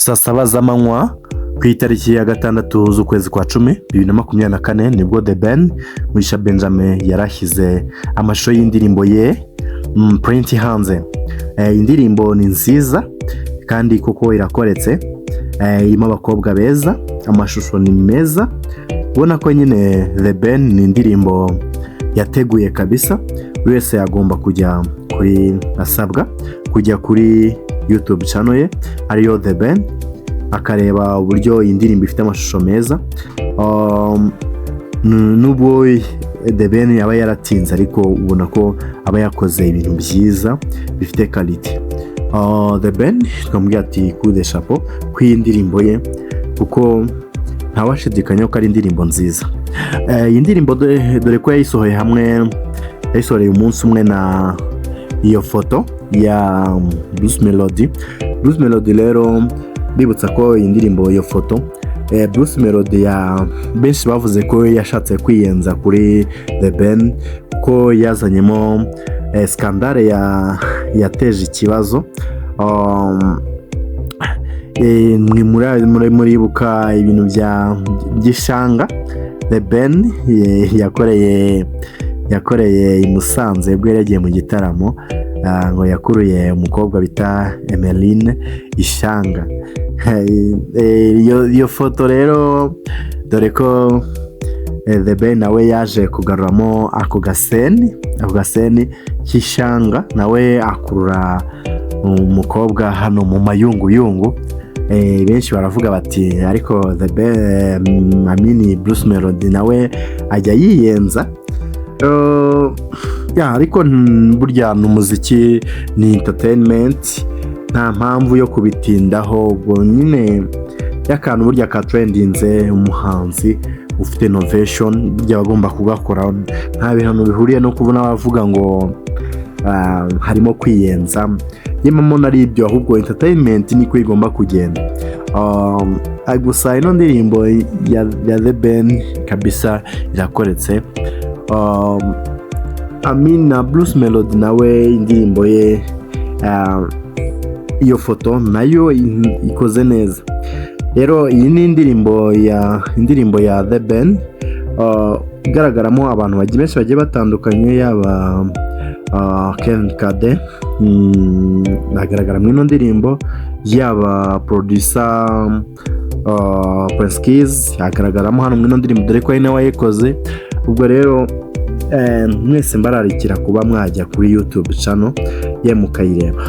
Saa 7 z'amanywa ku itariki ya 6 z'ukwezi kwa 10 2024, nibwo The Ben Mugisha Benjamin yarashyize amashusho y'indirimbo ye Plenty hanze. Indirimbo ni nziza kandi koko irakoretse, irimo abakobwa beza, amashusho ni meza, ubona ko nyine The Ben ni indirimbo yateguye kabisa. Buri wese agomba kujya kuri, asabwa kujya kuri YouTube channel ye ariyo The Ben, akareba uburyo iyi ndirimbo ifite amashusho meza. Nubwo The Ben yaba yaratinze, ariko ubona ko aba yakoze ibintu byiza bifite qualité. The Ben twamubwira ati coup de chapeau ku iyi ndirimbo ye, kuko ntawashidikanya ko ari indirimbo nziza. Iyi ndirimbo dore ko yayisohoye hamwe, yayisohoreye umunsi umwe na iyo foto ya Bruce Melody. Bruce Melody rero, bibutsa ko iyi ndirimbo, iyo foto, Bruce Melody ya benshi bavuze ko yashatse kwiyenza kuri The Ben, kuko yazanyemo scandale yateje ikibazo. Mwe muribuka ibintu by'ishanga The Ben yakoreye i Musanze ubwo yari yagiye mu gitaramo, ngo yakuruye umukobwa bita Emeline ishanga. Iyo foto rero, dore ko The Ben nawe yaje kugaruramo ako gaseni k'ishanga, nawe akurura umukobwa hano mu mayunguyungu. Benshi baravuga bati ariko The Ben, amini Bruce Melody nawe ajya yiyenza. Ya, ariko burya ni umuziki, ni entertainment, nta mpamvu yo kubitindaho. Ubwo nyine y'akantu burya ka trendinze, umuhanzi ufite innovation burya aba agomba kugakora. Nta bihano bihuriye no kubona bavuga ngo harimo kwiyenza, yemamo ari ibyo, ahubwo entertainment niko igomba kugenda. Gusa ino ndirimbo ya The Ben kabisa irakoretse. Amina Bruce Melody nawe indirimbo ye, iyo foto nayo ikoze neza. Rero iyi ni indirimbo ya The Ben, igaragaramo abantu benshi bagiye batandukanye, yaba Ken Kade agaragara muri ino ndirimbo, yaba producer Prince Kiss agaragaramo hano muri ino ndirimbo, dore ko ari nawe wayikoze. Ubwo rero mwese mbararikira kuba mwajya kuri YouTube channel ye mukayireba.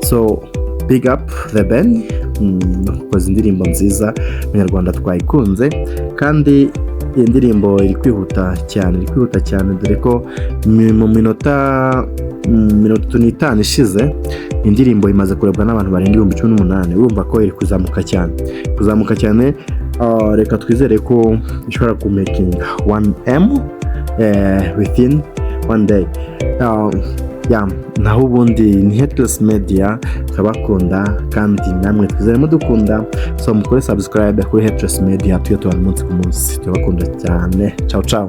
So big up The Ben, ukoze indirimbo nziza, Abanyarwanda twayikunze, kandi iyi ndirimbo iri kwihuta cyane, iri kwihuta cyane, dore ko mu minota 35 ishize indirimbo imaze kurebwa n'abantu barenga 18,000. Urumva ko iri kuzamuka cyane, kuzamuka cyane. Reka twizere ko ishobora kumakinga 1M within one day. Yeah, naho ubundi ni Headless Media, turabakunda kandi namwe twizere mudukunda. So mukore subscribe kuri Headless Media, tujye tubana umunsi ku munsi. Turabakunda cyane. Ciao ciao.